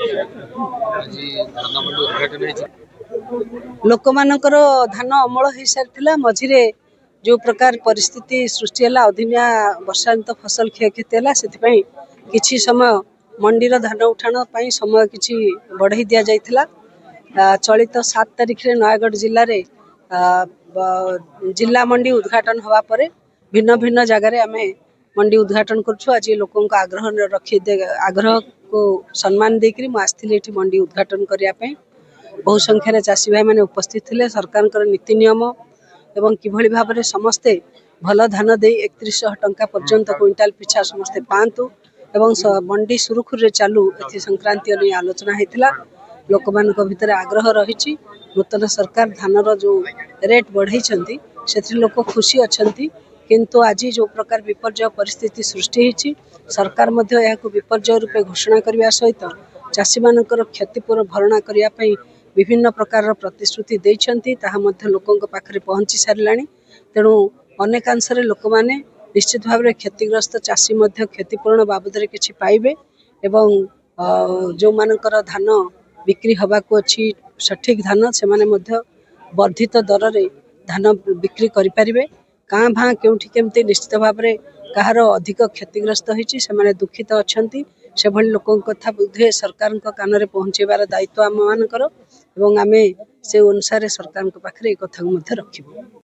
ଆଜି ଧାନ ମଣ୍ଡି ଉଦ୍ଘାଟନ ହେଇଛି। ଲୋକମାନଙ୍କର ଧାନ ଅମଳ ହେଇସାରିଥିଲା। ମଝିରେ ଯେଉଁ ପ୍ରକାର ପରିସ୍ଥିତି ସୃଷ୍ଟି ହେଲା, ଅଦିନିଆ ବର୍ଷାଜନିତ ଫସଲ କ୍ଷୟକ୍ଷତି ହେଲା, ସେଥିପାଇଁ କିଛି ସମୟ ମଣ୍ଡିର ଧାନ ଉଠାଣ ପାଇଁ ସମୟ କିଛି ବଢ଼େଇ ଦିଆଯାଇଥିଲା। ଚଳିତ 7 ତାରିଖରେ ନୟାଗଡ଼ ଜିଲ୍ଲାରେ ଜିଲ୍ଲା ମଣ୍ଡି ଉଦ୍ଘାଟନ ହେବା ପରେ ଭିନ୍ନ ଭିନ୍ନ ଜାଗାରେ ଆମେ ମଣ୍ଡି ଉଦ୍ଘାଟନ କରୁଛୁ। ଆଜି ଲୋକଙ୍କ ଆଗ୍ରହ ରଖି ଆଗ୍ରହକୁ ସମ୍ମାନ ଦେଇକରି ମୁଁ ଆସିଥିଲି ଏଠି ମଣ୍ଡି ଉଦ୍ଘାଟନ କରିବା ପାଇଁ। ବହୁ ସଂଖ୍ୟାରେ ଚାଷୀ ଭାଇମାନେ ଉପସ୍ଥିତ ଥିଲେ। ସରକାରଙ୍କର ନୀତି ନିୟମ ଏବଂ କିଭଳି ଭାବରେ ସମସ୍ତେ ଭଲ ଧାନ ଦେଇ 3100 ଟଙ୍କା ପର୍ଯ୍ୟନ୍ତ କୁଇଣ୍ଟାଲ ପିଛା ସମସ୍ତେ ପାଆନ୍ତୁ ଏବଂ ମଣ୍ଡି ସୁରୁଖୁରୁରେ ଚାଲୁ, ଏଥି ସଂକ୍ରାନ୍ତୀୟ ନେଇ ଆଲୋଚନା ହେଇଥିଲା। ଲୋକମାନଙ୍କ ଭିତରେ ଆଗ୍ରହ ରହିଛି। ନୂତନ ସରକାର ଧାନର ଯେଉଁ ରେଟ୍ ବଢ଼େଇଛନ୍ତି, ସେଥିରେ ଲୋକ ଖୁସି ଅଛନ୍ତି। କିନ୍ତୁ ଆଜି ଯେଉଁ ପ୍ରକାର ବିପର୍ଯ୍ୟୟ ପରିସ୍ଥିତି ସୃଷ୍ଟି ହେଇଛି, ସରକାର ମଧ୍ୟ ଏହାକୁ ବିପର୍ଯ୍ୟୟ ରୂପେ ଘୋଷଣା କରିବା ସହିତ ଚାଷୀମାନଙ୍କର କ୍ଷତିପୂରଣ ଭରଣା କରିବା ପାଇଁ ବିଭିନ୍ନ ପ୍ରକାରର ପ୍ରତିଶ୍ରୁତି ଦେଇଛନ୍ତି, ତାହା ମଧ୍ୟ ଲୋକଙ୍କ ପାଖରେ ପହଞ୍ଚି ସାରିଲାଣି। ତେଣୁ ଅନେକାଂଶରେ ଲୋକମାନେ ନିଶ୍ଚିତ ଭାବରେ କ୍ଷତିଗ୍ରସ୍ତ ଚାଷୀ ମଧ୍ୟ କ୍ଷତିପୂରଣ ବାବଦରେ କିଛି ପାଇବେ ଏବଂ ଯେଉଁମାନଙ୍କର ଧାନ ବିକ୍ରି ହେବାକୁ ଅଛି ସଠିକ୍ ଧାନ, ସେମାନେ ମଧ୍ୟ ବର୍ଦ୍ଧିତ ଦରରେ ଧାନ ବିକ୍ରି କରିପାରିବେ। କାଁ ଭାଁ କେଉଁଠି କେମିତି ନିଶ୍ଚିତ ଭାବରେ କାହାର ଅଧିକ କ୍ଷତିଗ୍ରସ୍ତ ହେଇଛି, ସେମାନେ ଦୁଃଖିତ ଅଛନ୍ତି। ସେଭଳି ଲୋକଙ୍କ କଥା ବୋଧହୁଏ ସରକାରଙ୍କ କାନରେ ପହଞ୍ଚାଇବାର ଦାୟିତ୍ୱ ଆମମାନଙ୍କର ଏବଂ ଆମେ ସେ ଅନୁସାରେ ସରକାରଙ୍କ ପାଖରେ ଏ କଥାକୁ ମଧ୍ୟ ରଖିବୁ।